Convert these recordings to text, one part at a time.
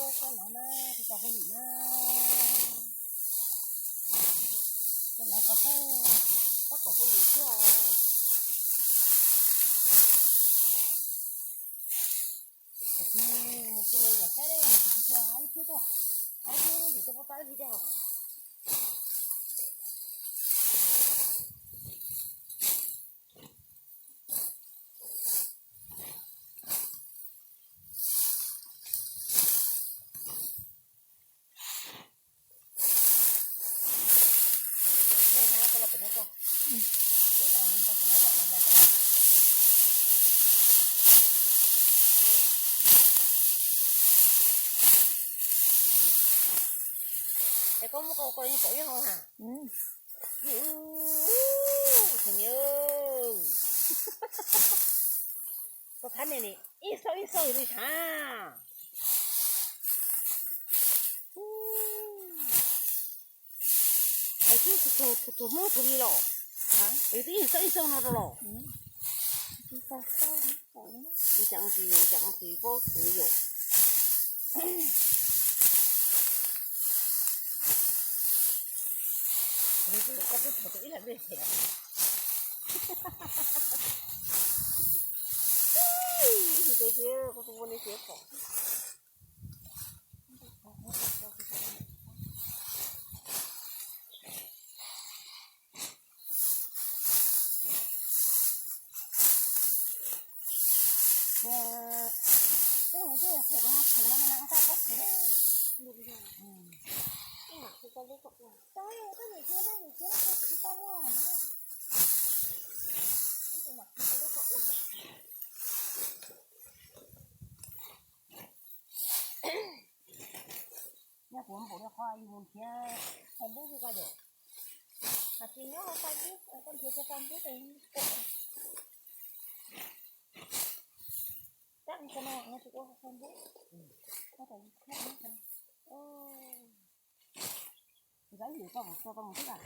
Koj nav na, tus tau hauj lwm na. Koj nav koj thawj, koj kom hauj lwm thiab os. Mus tsis me nyuam saib, ib pliag tuaj, ib pliag ntim tuaj pab pab ib pliag. Es koj muab koj koj yeej pom ib hau ha. Tus thab ne ni ib xauj ib xauj li tshav. Es twb tug Hmoob tug li los, es twb ib xauj ib xauj no rau los. Cas ntsis cas ntsis paub tug li yom. Koj twb thaum tus ib lam dej thiab. Ib tus tias koj tus ua li tias pom. Nyob kuv npaum li qhov yus mus nrhiav Facebook li koj yom. Hais tias nyob hauv Facebook koj nrhiav tus Facebook ces pom. Tab sis no tsis ua Facebook. Nkawd yim koj mus tso tau mus xwb las.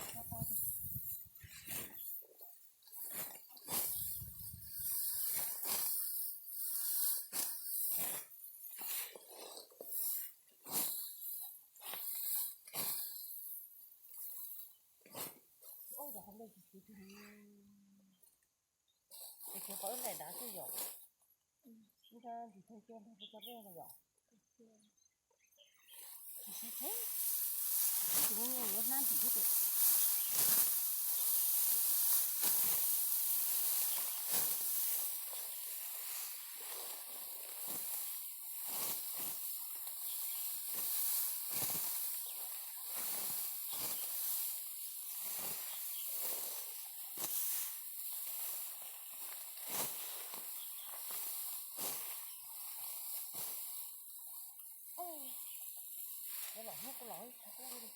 Ua cov qhov nplej tsis siv, tsis siv qhov ib nplaim nrad xwb yom. Ib nrab ntsis thawj cia nrog peb cov nplej no yom. Tsis siv thiab, ib tsis muaj nyiaj yuav hnab ntim thiab ces. Los hnub kuv los ib txhais kub li.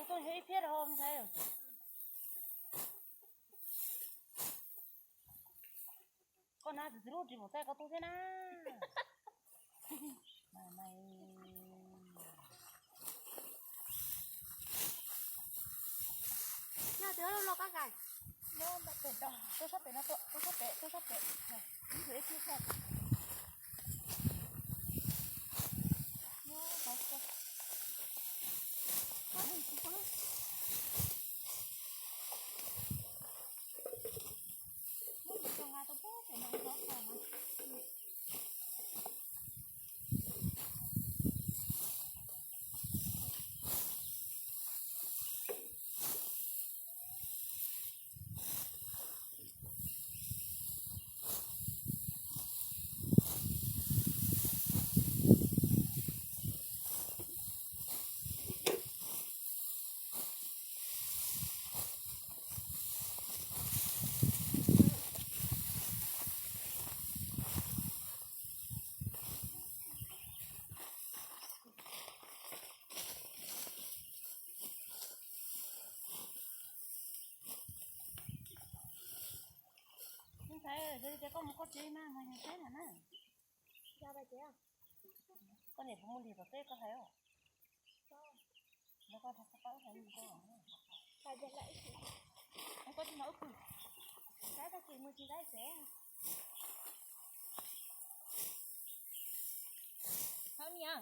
Tuaj ib phiab rau ntxhais. Koj na txiv lub ris pum taij koj tuaj thiab na. Yog tias los koj kais. Tuaj sab pem no, tuaj sab pem, tuaj sab pem. Ntxhais, yog tias koj mus koj tsev mas nws saib no na. Koj niam puas muaj lig tom teb koj hais os? Koj tsis hnov wb pw. Saib tag kis mus tsis saib tsev. Thawb ni a.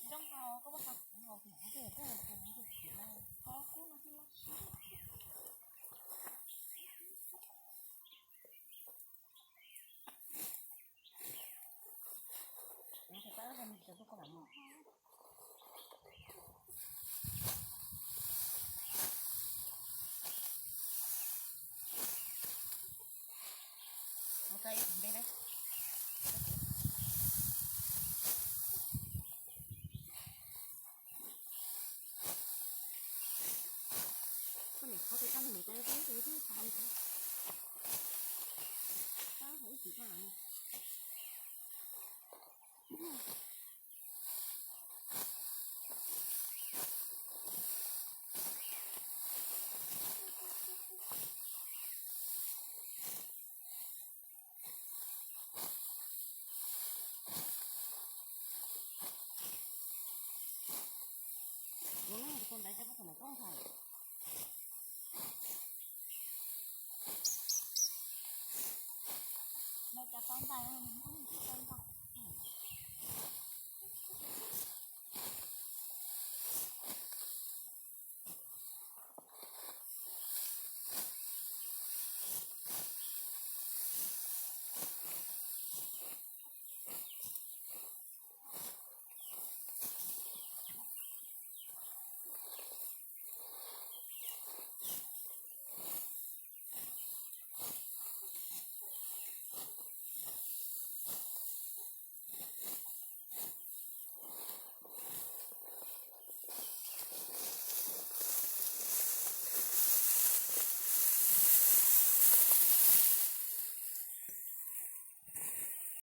Zoo hau koj muab qhov kuv hau. Cov tau ntais.